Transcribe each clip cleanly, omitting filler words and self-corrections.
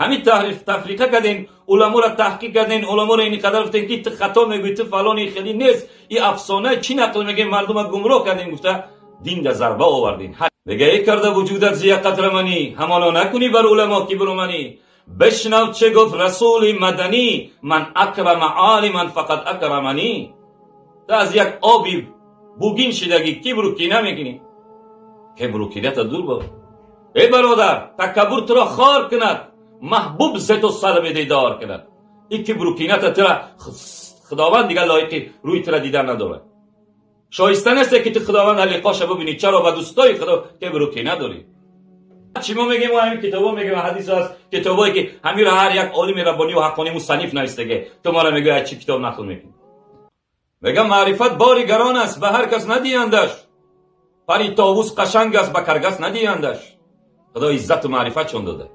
Ҳамин тафриқа кардем, уламоро таҳқиқ кардем, уламоро ин қадар гуфтем ки ту хато мегӯӣ, ту фалони хеле нест, ин афсона чӣ нақл мегӯем, мардума гумроҳ кардем, гуфта дин да зарба овардем. Мега эй карда вуҷудат зия қатраманӣ, ҳамоно накунӣ бар уламо кибру манӣ. Бишнав чӣ гуфт расули маданӣ, ман акрама олиман фақат акраманӣ. Ту аз як оби бугин шидагӣ кибру кина мекунӣ. Кибру кината дур бод. Эй бародар, такаббур туро хор кунад, маҳбуб зе ту салби дидор кунад. Ин кибру кината тура худованд дигар лоиқи рӯи тура дидан надорад. Шоиста нест ки ту худованд лиқоша бубинӣ, чаро ба дӯстои худо кибру кина дорӣ? Чӣ мо мегӯем? Мо ҳамин китобо мегӯем, ҳадис аст, китобое ки ҳаминро ҳар як олими раббонию ҳаққонӣ мусанниф навистаге. Ту мора мегӯӣ аз чӣ китоб нақл мекунӣ? Мегӯям маърифат бори гарон аст, ба ҳар кас надиҳандаш. Пари товус қашанг аст, ба каргас надиҳандаш. Худо иззату маърифат чон дода.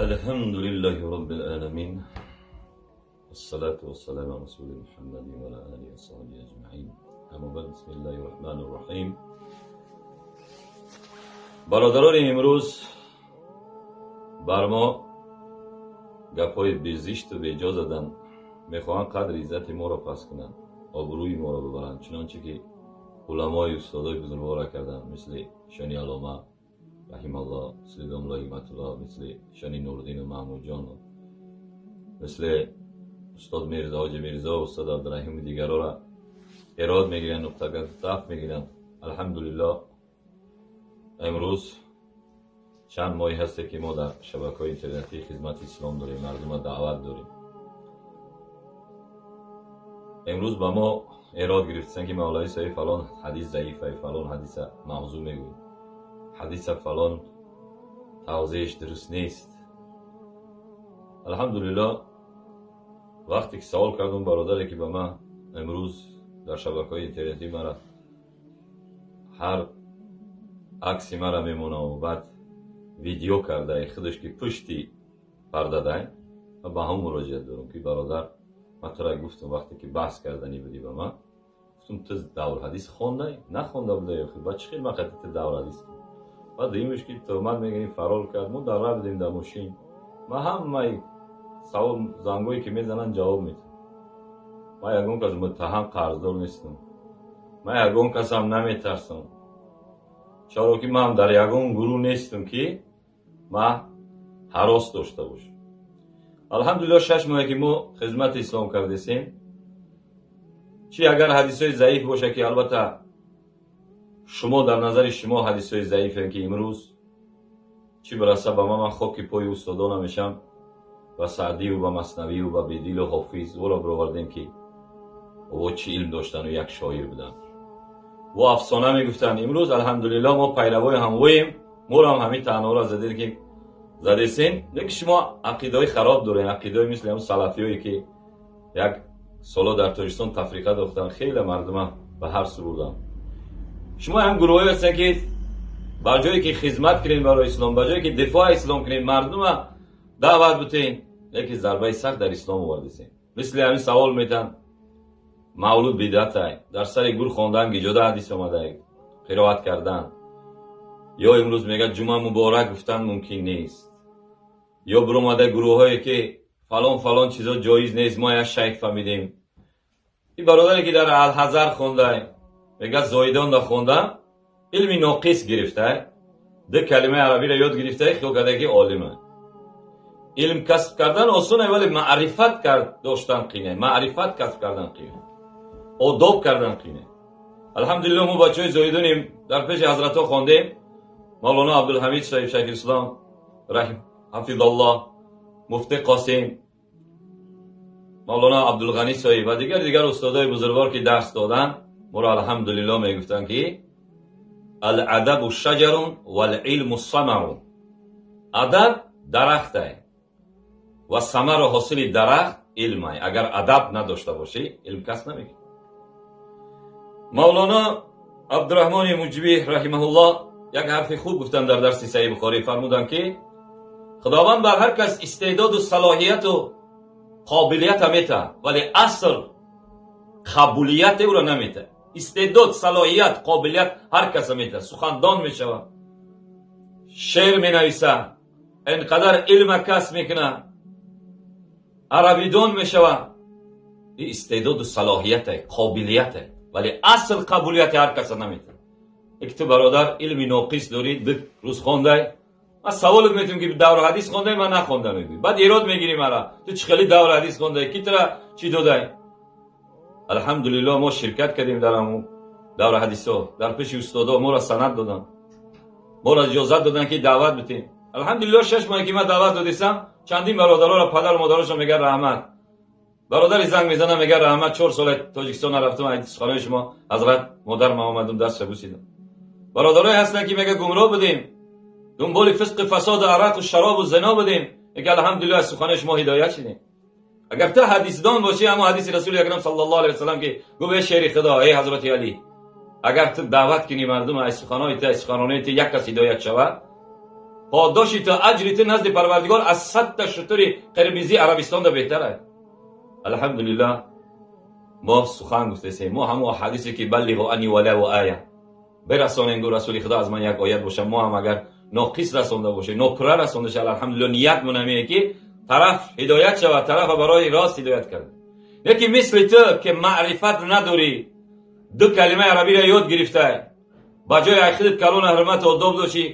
Алҳамдулиллаҳи роббил оламин. Вассалату вассаламу ала расули Муҳаммадин ва ала олиҳи ва саҳбиҳи аҷмаин. Аммо баъд, бисмиллаҳи раҳмани раҳим. Бародарони, имрӯз бар мо гапҳои безишту беҷо заданд, мехоҳанд қадри иззати моро паст кунанд, обрӯи моро бибаранд, чунонче ки уламои устодои бузургворро карданд, мисли шони Аллома раҳималлоҳ, мисли домла Ҳикматуллоҳ, мисли шони Нуриддину Маҳмудҷону мисли устод Мирзо, ҳоҷи Мирзо, устод Абдураҳиму дигарора эрод мегиранд, нуқтаф мегиранд. Алҳамдулиллоҳ, имрӯз чанд моҳе ҳасте ки мо дар шабакаҳои интернетӣ хизмати ислом дорем, мардума даъват дорем. Имрӯз ба мо эрод гирифтанд ки мавлавӣ соҳиб фалон ҳадис заифа, фалон ҳадиса мавзӯъ мегӯяд, ҳадиса фалон тавзеҳш дуруст нест. Алҳамдулиллоҳ, вақте ки савол кардум бародаре ки ба ман имрӯз дар шабакаҳои интернетӣ мара ҳар акси мара мемонаву баъд видео карда худаш ки пушти пардадай, ман ба ҳамон муроҷиат дорам ки бародар, ман тура гуфтам, вақте ки баҳс карданӣ будӣ ба ман гуфтам, ту даврҳадис хондай нахонда будай, баъд чӣ хел ман қати ту даврҳадис? Баъд дуюмаш ки туҳмат мегирӣ, фарор кард. Мо дар ра будем дар мошин. Ман ҳамаи савол зангое ки мезананд ҷавоб медиҳам. Ман ягон кас муттаҳам қарздор нестам, ман ягон касам наметарсам, чаро ки ман дар ягон гурӯҳ нестам ки ман ҳарос дошта бошам. Алҳамдулиллоҳ, 6 моҳе ки мо хизмати ислом кардесем, чӣ агар ҳадисҳои заиф боша, ки албатта шумо дар назари шумо ҳадисҳои заифе ки имрӯз чӣ бираса ба ман, ман хоки пои устодона мешам, ба Саъдию ба Маснавию ба Бедилу Ҳофиз ӯро бировардем ки о чӣ илм доштану як шоир буданд, во афсона мегуфтанд. Имрӯз алҳамдулиллоҳ, мо пайравои ҳамвоем, моро ҳам ҳамин таънаҳоро задед ки задесем. Лекин шумо ақидаҳои хароб дорем, ақидаҳои мисли ҳамн салафиҳое ки як соло дар Тоҷикистон тафриқа дохтанд, хеле мардума ба ҳар су бурданд. Шумо ҳам гурӯҳое ҳастед ки ба ҷое ки хизмат кунед барои ислом, ба ҷое ки дифоъ ислом кунед, мардума даъват бутед, лекин зарбаи сахт дар ислом овардесем. Мисли ҳамин савол метанд: мавлуд бидъатай, дар сари гур хондан гиҷода ҳадис омадай, қироат кардан, ё имрӯз мегӯяд ҷумъа муборак гуфтан мумкин нест, ё биромада гурӯҳое ки фалон фалон чизо ҷоиз нест. Мо як шайх фаҳмидем, ин бародаре ки дар Алҳазар хондай, мегӯяд Зоидонда хондам, илми ноқис гирифтай, ду калимаи арабиро ёд гирифтай, хиёл карда ки олима. Илм касб кардан осоне, вале маърифат доштан қине, маърифат касб кардан қине, одоб кардан қине. Алҳамдулиллоҳ, мо бачаҳои зоидонем, дар пеши ҳазратҳо хондем, Мавлоно Абдулҳамид соҳиб, шайхислом раҳим ҳафизаллоҳ, муфти Қосим, Мавлоно Абдулғанӣ соҳиб ва дигар дигар устодои бузургвор ки дарс доданд моро, алҳамдулиллоҳ, мегуфтанд ки аладабу шаҷарун валилму самарун, адаб дарахтай ва самару ҳосили дарахт илмай. Агар адаб надошта бошӣ, илм касб намекунӣ. Мавлоно Абдураҳмони Муҷибӣ раҳимаҳуллоҳ як ҳарфи хуб гуфтанд дар дарси Саҳиҳи Бухорӣ. Фармуданд ки Худованд бар ҳар кас истеъдоду салоҳияту қобилията метаҳад, вале асл қабулияте ӯро наметаҳад. Истеъдод, салоҳият, қобилият ҳар каса метаҳад, сухандон мешавад, шеър менависад. инқадар илм касб мекунад, арабидон мешавад, ин истеъдоду салоҳият, қобилият, вале асл қабулияти ҳар каса наметавонад. Яке ту бародар илми ноқис дорӣ, 2 рӯз хондай, ман саволат метавонам ки давра ҳадис хондай, ман нахондам мегӯӣ. Баъд эрод мегирӣ мара, ту чӣ хеле давра ҳадис хондай, ки тура чӣ додай? Алҳамдулиллоҳ, мо ширкат кардем дар ҳамун давра ҳадисҳо, дар пеши устодо моро санад доданд, моро иҷозат доданд ки даъват битем. Алҳамдулиллоҳ, 6 моҳе ки ман даъват додисам, чандин бародароро падару модарошон мегӯяд раҳмат. Бародари занг мезанам, мегӯяд раҳмат, 4 сол Тоҷикистон нарафтам, аз хонаи шумо ҳазрат модар ман омадам, дастша бусидам. Бародарое ҳастанд ки мегӯяд гумроҳ будем, дунболи фисқу фасоду арақу шаробу зино будем, мегӯяд алҳамдулиллоҳ, аз суханои шумо ҳидоят шудем. Агар ту ҳадисдон бошӣ, ҳамон ҳадиси расули акрам саллаллоҳу алайҳи васаллам ки гуфт эй шери худо, эй ҳазрати алӣ, агар ту даъват кунӣ мардум аз суханои ту, аз суханони ту як кас ҳидоят шавад, подоши ту, аҷри ту назди Парвардигор аз 100 та шутури қирмизии Арабистонда беҳтар аст. Алҳамдулиллоҳ, мо сухан гуфтесем, мо ҳамон ҳадисе ки баллиғу анни валау оя, бирасонем, гуфт расули худо, аз ман як оят бошад, мо ҳам агар ноқис расонда бошем, нопурра расонда шавад, алҳамдулиллоҳ, ниятмон ҳамине ки тараф ҳидоят шавад, тарафа барои рост ҳидоят кард. Яке мисли ту ки маърифат надорӣ, 2 калимаи арабиро ёд гирифтай, ба ҷои ай худат калона ҳурмату одоб дошӣ,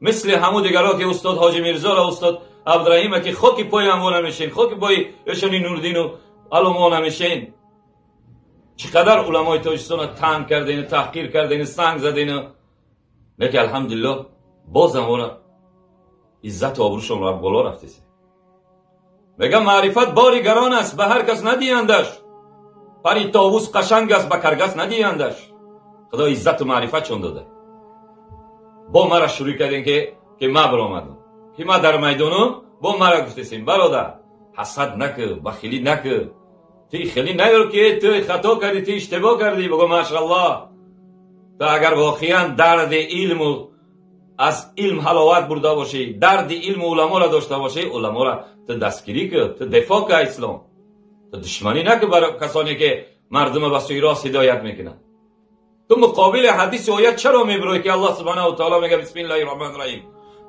мисли ҳамун дигаро ки устод Ҳоҷи Мирзоро, устод Абдураҳима ки хоки пои ҳамво намешин, хоки пои эшони Нурдину алумо намешин. Чӣ қадар уламои Тоҷикистонро танг кардину, таҳқир кардину, санг задину, лекин алҳамдулиллоҳ бозам ора иззату обрӯшон боло рафтест. Мегӯям маърифат бори гарон аст, ба ҳар кас надиҳандаш, пари товус қашанг аст, ба каргас надиҳандаш. Худо иззату маърифатшон дода. Бо мара шурӯъ кардем ки ман баромадам, ки ман дар майдонум, бо мара гуфтесем бародар, ҳасад накӣ, бахилӣ накӣ, ту хеле наёр ки ту хато кардӣ, ту иштибоҳ кардӣ. Бигӯ машааллоҳ, ту агар воқеан дарди илму аз илм ҳаловат бурда бошӣ, дарди илму уламоро дошта бошӣ, уламоро ту дастгирӣ кӣ, ту дифоъ кӣ аз ислом, ту душманӣ накӣ бар касоне ки мардумро ба сӯи рост ҳидоят мекунанд. Ту муқобили ҳадиси оят чаро мебироӣ ки Аллоҳ субҳанаҳу ва таоло мегӯяд бисмиллаҳи роҳмани раҳим,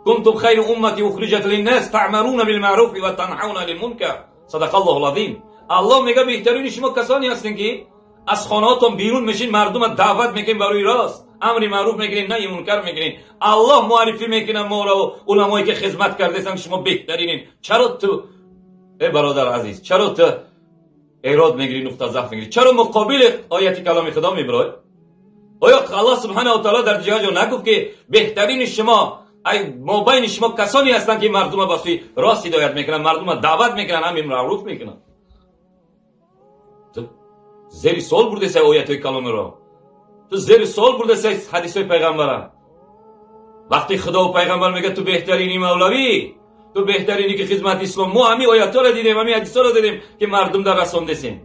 кунтум хайри уммати ухриҷат линнас таъмаруна билмаъруфи ва танҳауна анил мункар, садақаллоҳул азим. Аллоҳ мегӯяд беҳтарини шумо касоне ҳастед ки аз хонаҳотон берун мешин, мардумро даъват мекунед барои рост, амри маъруф мекунед, наҳи мункар мекунед. Аллоҳ муаррифӣ мекунад моро ва уламое ки хизмат кардастанд, шумо беҳтаринед. Чаро ту эй бародар азиз, чаро ту эрод мегирӣ, нуқта заъф мегирӣ? Чаро муқобили ояти каломи худо мебироӣ? Оё Аллоҳ субҳанаҳу ва таоло дар ҷоя ҷо нагуфт ки беҳтарини шумо, ай мобайни шумо касоне ҳастанд ки мардумро ба сӯи рост ҳидоят мекунанд, мардумро даъват мекунанд, амри маъруф мекунанд? Ту зери суол бурдесай оятҳои каломиро, ту зери суол бурдесай ҳадисҳои пайғамбара. Вақте худо ва пайғамбар мегӯяд ту беҳтарини мавлавӣ, ту беҳтарини ки хизмати ислом, мо ҳамин оятҳоро дидем, ҳамин ҳадисҳоро дидем ки мардум дар расондесем.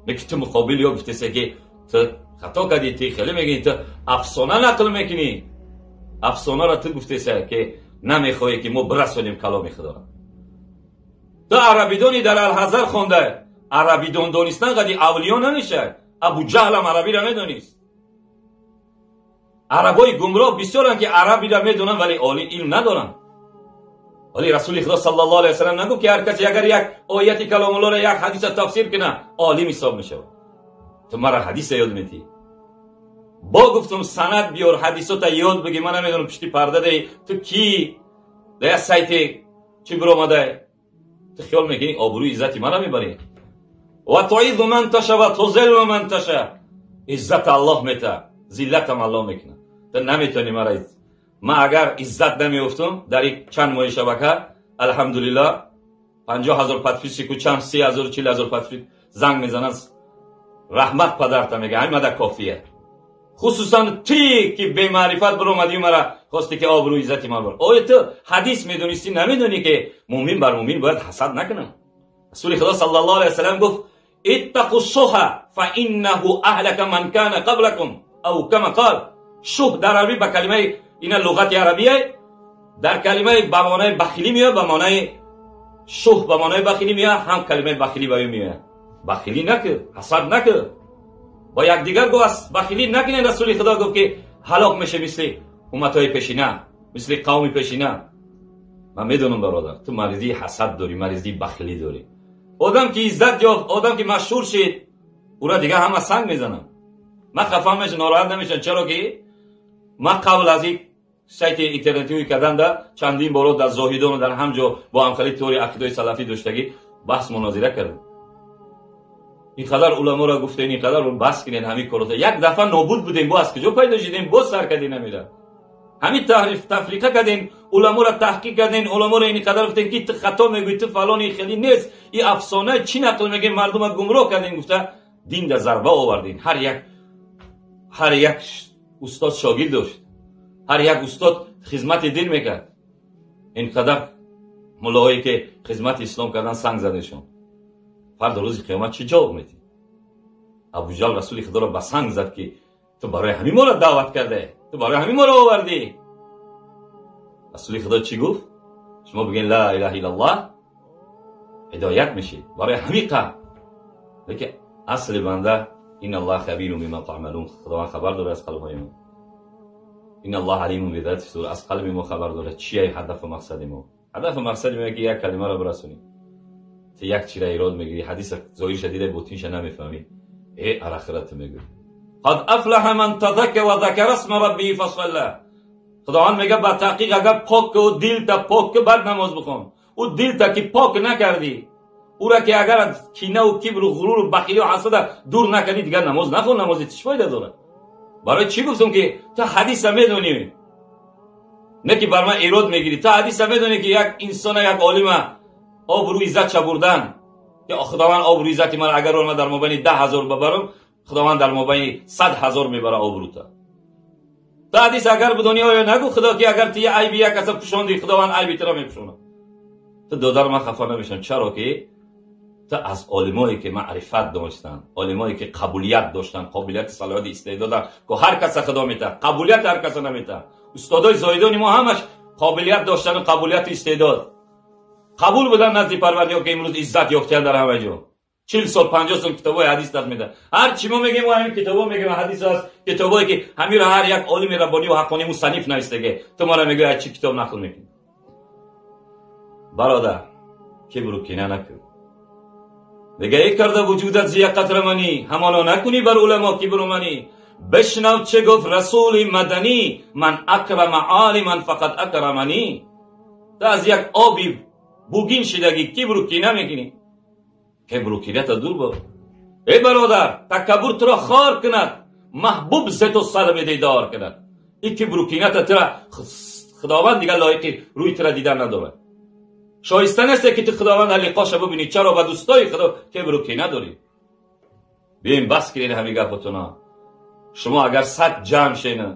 Лекин ту муқобил ё гуфтесай ки ту хато кардӣ, ту хеле мегӯӣ, ту афсона нақл мекунӣ. Афсонаро ту гуфтесай ки намехоҳӣ ки мо бирасонем каломи худоро. Ту арабидони дар Алҳазар хондай, арабидон донистан қади авлиё намешавад. Абу Ҷаҳлам арабиро медонист. Арабои гумроҳ бисёранд ки арабиро медонанд, вале оли илм надоранд. Вале расули худо саллаллоҳу алайҳи васаллам нагуфт ки ҳар касе агар як ояти каломуллоҳро, як ҳадиса тафсир кунад, олим ҳисоб мешавад. Ту мара ҳадиса ёд метиҳӣ. Бо гуфтум санад биёр, ҳадисота ёд бигир. Ман намедонам пишти парда даи ту кӣ, да як сайте чӣ биромадай. Ту хиёл мекунӣ обрӯи иззати мана мебарӣ. Ва туиззу ман таша ва тузиллу ман таша. Иззат Аллоҳ мета, зиллатам Аллоҳ мекунад. Ту наметавонӣ мара. Ман агар иззат намеёфтум дар ин чанд моҳи шабака, алҳамдулиллоҳ, 50 000 подписчику чанд 30 000, 40 000 подписчик занг мезананд, раҳмат падарта мегӯяд, ҳамин мада кофия. Хусусан ти ки бемаърифат биромадӣ мара хости ки обрӯи иззати ман бар. Оё ту ҳадис медонистӣ, намедонӣ ки мӯмин бар мӯмин бояд ҳасад накунад? Расули худо саллаллоҳу алайҳи васаллам гуфт иттақу шуҳа фа иннаҳу аҳлака ман кана қаблакум ав кама қол. Шуҳ дар арабӣ ба калимаи ина луғати арабия дар калимаи ба маънои бахилӣ меояд, ба маънои шуҳ ба маънои бахилӣ меояд, ҳам калимаи бахилӣ ба ӯ меояд. Бахилӣ накӣ, ҳасад накӣ, бо якдигар гуфт аз бахилӣ накунед. Расули худо гуфт ки ҳалок меше мисли умматҳои пешина, мисли қавми пешина. Ман медонам бародар, ту маризии ҳасад дорӣ, маризии бахилӣ дорӣ. Одам ки иззат ёфт, одам ки машҳур шид, ура дигар ҳама санг мезананд. Ман хафа мешам, нороҳат намешам, чаро ки ман қабл аз ин сайти интернетии карданда чандин боро дар Зоҳидон ва дар ҳамҷо бо ҳамхали теория ақидаи салафӣ доштагӣ баҳс мунозира кардам. Ин қадар уламоро гуфтем, ин қадар баҳс кунед ҳамин корро. Як дафъа нобуд будем, бо аз куҷо пайдо шудем, боз сар кардем намира. Ҳамин тафриқа кардем, уламоро таҳқиқ кардем, уламоро ин қадар гуфтем ки ту хато мегӯӣ, ту фалони хеле нест, ин афсона чӣ нақл мегӯӣ, мардумро гумроҳ кардем, гуфта дин да зарба овардем. Ҳар як устод шогирд дошт, ҳар як устод хизмати дин мекард. Ин қадар муллоҳое ки хизмати ислом кардан санг задешон. Фарда рӯзи қиёмат чӣ ҷавоб медиҳӣ? Абуҷал расули худоро ба санг зад ки ту барои ҳамин моро даъват кардаӣ, ту барои ҳамин моро овардӣ. Расули худо чӣ гуфт? Шумо бигӯед ла илаҳа иллаллоҳ, ҳидоят мешед барои ҳамин қавм. Лекин асли банда инналлоҳ хабирун бима таъмалун, худованд хабар дорад аз қалбҳои мо. Инналлоҳ алимун бизати сур, аз қалби мо хабар дорад. Чие ҳадафу мақсади мо? Ҳадафу мақсади мо ки як калимаро бирасонем. Ту як чира ирод мегирӣ, ҳадиса зоҳирша дида ботинша намефаҳмӣ, э арахират мегӯӣ. Қад афлаҳа ман тазакка ва закара исма раббиҳи фасалла. Худованд мегӯяд ба таҳқиқ агар пок ку, дилта пок ку, баъд намоз бихон. Ӯ дилта ки пок накардӣ, ӯра ки агар аз кинаву кибру ғуруру бахилию ҳасада дур накардӣ, дигар намоз нахон, намози чӣ фоида дорад? Барои чӣ гуфтам ки ту ҳадиса медонӣ, не ки бар ман эрод мегирӣ. Ту ҳадиса медонӣ ки як инсона, як олима обрӯ иззатша бурдан, ки худованд обрӯ иззати ман агар ман дар мобайни 10,000 бабарам, худованд дар мобайни 100,000 мебара обрӯта. Ту ҳадис агар бидонӣ, оё нагӯ худо ки агар ту айби як каса пӯшондӣ, худованд айби туро мепӯшонад. Ту додар, ман хафа намешам, чаро ки ту аз олимое ки маърифат доштанд, олимое ки қабулият доштанд, қобилияти салоҳияти истеъдода, ки ҳар каса худо метаҳад, қабулият ҳар каса наметаҳад. Устодои Зоҳидони мо ҳамаш қобилият доштану қабулияти истеъдод қабул будан назди Парвардигор, ки имрӯз иззат ёфтиянд дар ҳама ҷо. 40 сол, 50 сол китобҳои ҳадис дарс медиҳад. Ҳар чӣ мо мегӯем, ҳамин китобҳо мегӯем, ҳадис аст, китобҳое ки ҳаминро ҳар як олими раббонию ҳаққонӣ мусанниф навистагӣ. Ту мара мегӯӣ аз чӣ китоб нақл мекунӣ? Бародар, кибру кина накун. Мега эй карда вуҷудат зия қатраманӣ, ҳамоно накунӣ бар уламо кибру манӣ. Бишнав чӣ гуфт расули маданӣ, ман акрама олиман фақат акраманӣ. Ту аз як оби бугин шидагӣ кибру кина мекунӣ. Кибру кината дур бод. Эй бародар, такаббур туро хор кунад, маҳбуб зе ту салби дидор кунад. Ин кибру кината тура худованд дигар лоиқи рӯи тура дидан надорад. Шоиста нест ки ту худованд лиқоша бибинӣ, чаро ба дӯстои худо кибру кина дорӣ? Биёем бас кунед ҳамин гапотуна. Шумо агар 100 ҷамъ шена,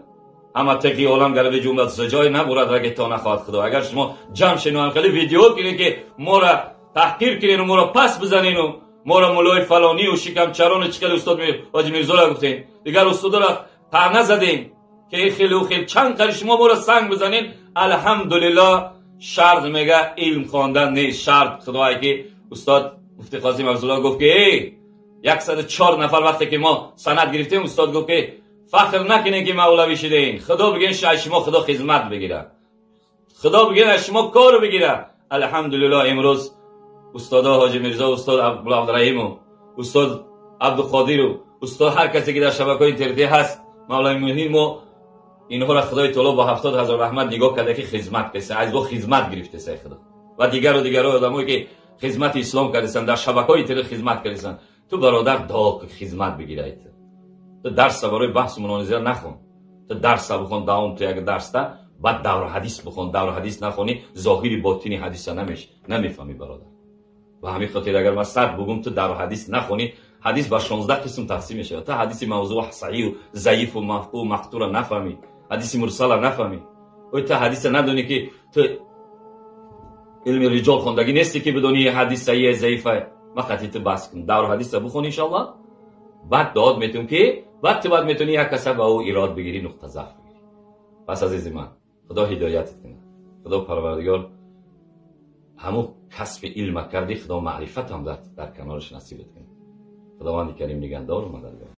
ҳама теқи олам гараби ҷумла ҷой набурад раги то нахоҳад худо. Агар шумо ҷамъ шену ҳам хеле видео кунед ки моро таҳқир кунену моро пас бизанену моро муллои фалонию шикамчарону чӣ хеле устод ҳоҷи Мирзоро гуфтем, дигар устодоро таъна задем ки хеле хел чанд қари шумо моро санг бизанед, алҳамдулиллоҳ шарт мега илм хондан нест. Шарт худое ки устод муфти Қосим Абдулло гуфт ки эй 104 нафар вақте ки мо санад гирифтем, устод гуфт ки фахр накунед ки мавлавӣ шудаин, худо бигӯен аз шумо худо хизмат бигирад, худо бигӯен аз шумо кор бигирад. Алҳамдулиллоҳ имрӯз устодо ҳоҷи Мирзо, устод Абдураҳиму, устод Абдуқодиру, устод ҳар касе ки дар шабакаҳои интернетӣ ҳаст, мавлави муҳим мо инҳоро худои таоло бо 70,000 раҳмат нигоҳ карда ки хизмат кардаса, аз бо хизмат гирифтаса худо ва дигару дигаро одамое ки хизмати ислом кардасан, дар шабакаҳои интернет хизмат кардасан. Ту бародар дуо хизмат бигирай. Ту дарса барои баҳсу мунозира нахон, ту дарса бихон, давом ту як дарста, баъд давр ҳадис бихон. Давр ҳадис нахонӣ, зоҳири ботини ҳадиса намефаҳмӣ бародар. Ба ҳамин хотир агар ман 100 бугум, ту давр ҳадис нахонӣ, ҳадис ба 16 қисм тақсим мешавад. Ту ҳадиси мавзӯъ саҳиҳу заифу мафқу мақтура нафаҳмӣ, ҳадиси мурсала нафаҳмӣ. Ой, ту ҳадиса надонӣ ки ту илми риҷол хондагӣ нестӣ ки бидонӣ ҳадис саҳиҳ заифа. Ман қатъи ту баҳс кун, давр ҳадиса бихон иншоаллоҳ, баъд дуот метун ки баъд ту баъд метавонӣ як каса ба ӯ ирод бигирӣ, нуқта заф бигирӣ. Пас азизи ман, худо ҳидоятат кунад, худо Парвардигор ҳамун касби илма кардӣ, худо маърифатам дар канораш насибат кунад. Худованди карим нигаҳдору мададгор.